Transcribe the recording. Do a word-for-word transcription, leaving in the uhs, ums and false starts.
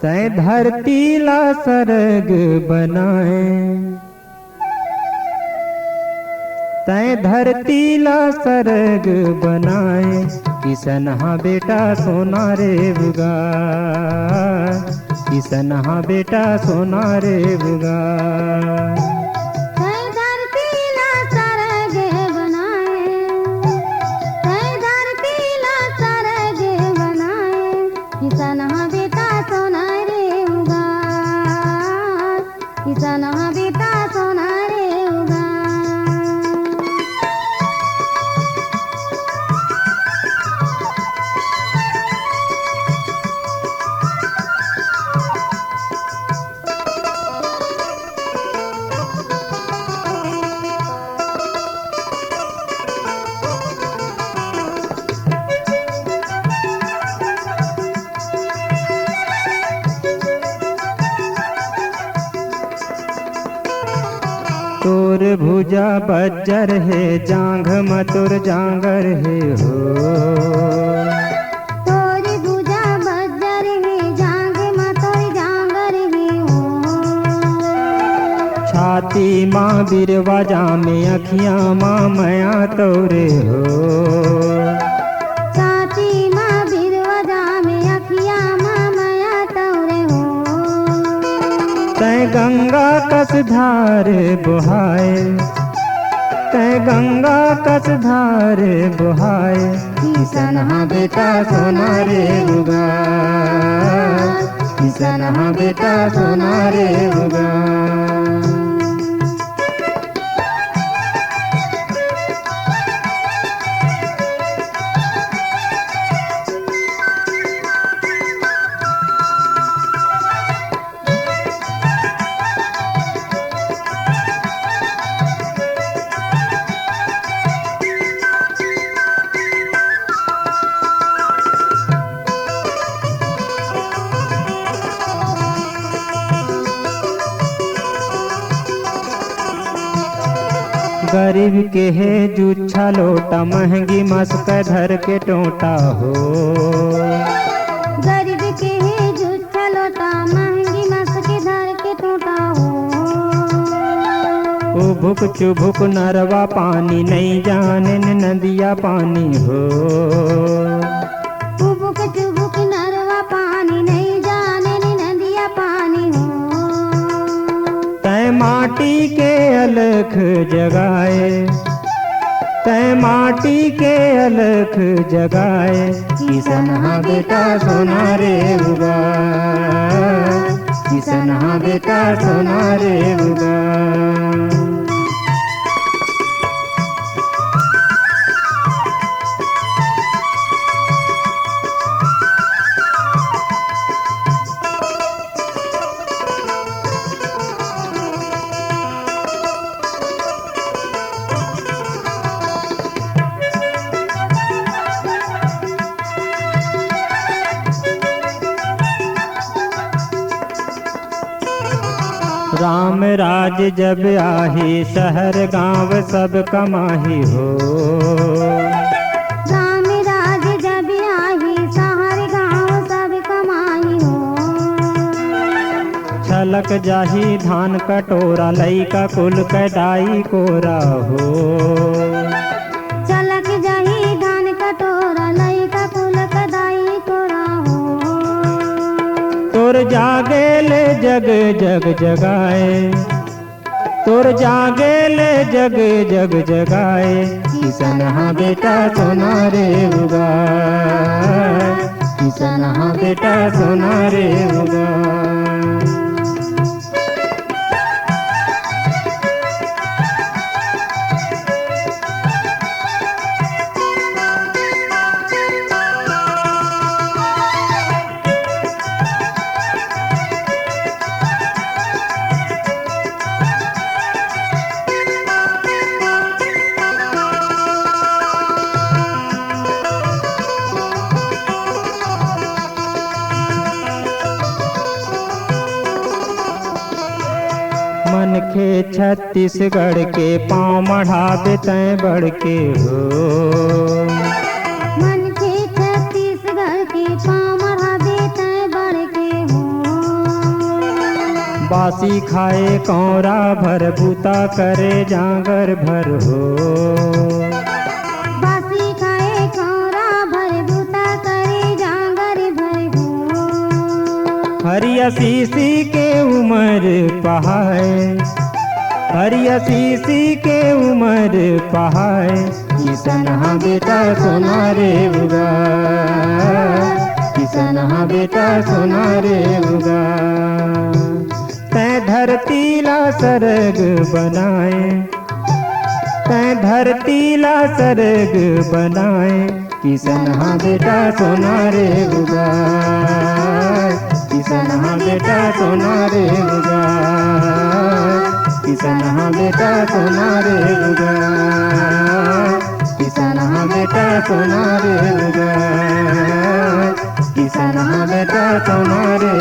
तैं धरती ला सरग बनाए, तैं धरती ला सरग बनाए, किसनहा बेटा सोना रे उगा, किसनहा बेटा सोना रे उगा। तैं धरती ला सरग बनाए, तैं धरती ला सरग बनाए, किसनहा बेटा सोना रे उगा, किसनहा बेटा सोना रे उगा। तोर भुजा बज्जर हे, जांघ म तोर जांगर हे हो। तोर भुजा बज्जर हे, जांघ म तोर जांगर हे हो। छाती म बिरवा जामे, अखियां म मया तोरे हो। छाती म बिरवा जामे, अखियां म मया तोरे हो। तैं गंगा कस धार बोहाए, तैं गंगा कस धार बोहाए, किसनहा बेटा सोना रे उगा, किसनहा बेटा सोना रे उगा। गरीब के हे जुच्छा लोटा, महंगी मस्क धर के टोटा हो। गरीब के हे जुच्छा लोटा, महंगी मस्क धर के टोटा हो। उभुक चुभुक नरवा पानी, नइ जाने न नदिया पानी हो। उभुक चुभुक नरवा पानी, नइ जाने न नदिया पानी हो। तैं माटी के अलख जगाए, तैं माटी के अलख जगाए, किसनहा बेटा सोना रे उगा, किसनहा बेटा सोना रे उगा। राम राज जब आही, शहर गांव सब कमाही हो। राम राज जब आही, शहर गांव सब कमाही हो। छलक जाही धान कटोरा, लइका कुल के दाई कोरा हो। छलक जाही धान कटोरा, लइका कुल के दाई कोरा हो। तोर जागे ले जग जग जगाए, तोर जागे ले जग जग जगाए, किसनहा बेटा सोना रे उगा, किसनहा बेटा सोना रे उगा। मनखे छत्तीसगढ़ के, पाँव मढ़ाबे तैं बढ़ के हो। मनखे छत्तीसगढ़ के, पाँव मढ़ाबे तैं बढ़ के हो। बासी खाए कौरा भर, बूता करे जांगर भर हो। बासी खाए कौरा भर, बूता करे जांगर भर हो। हरिया सीसी के उमर पहाए, हरिया सीसी के उमर पहाए। किसनहा बेटा सोना रे उगा, किसनहा बेटा सोना रे उगा। तैं धरती ला सरग बनाए, तैं धरती ला सरग बनाए। किसनहा बेटा सोना रे उगा, किसनहा बेटा सोना रे उगा, किसनहा बेटा सोना रे उगा, किसनहा बेटा सोना रे उगा, किसनहा बेटा सोना रे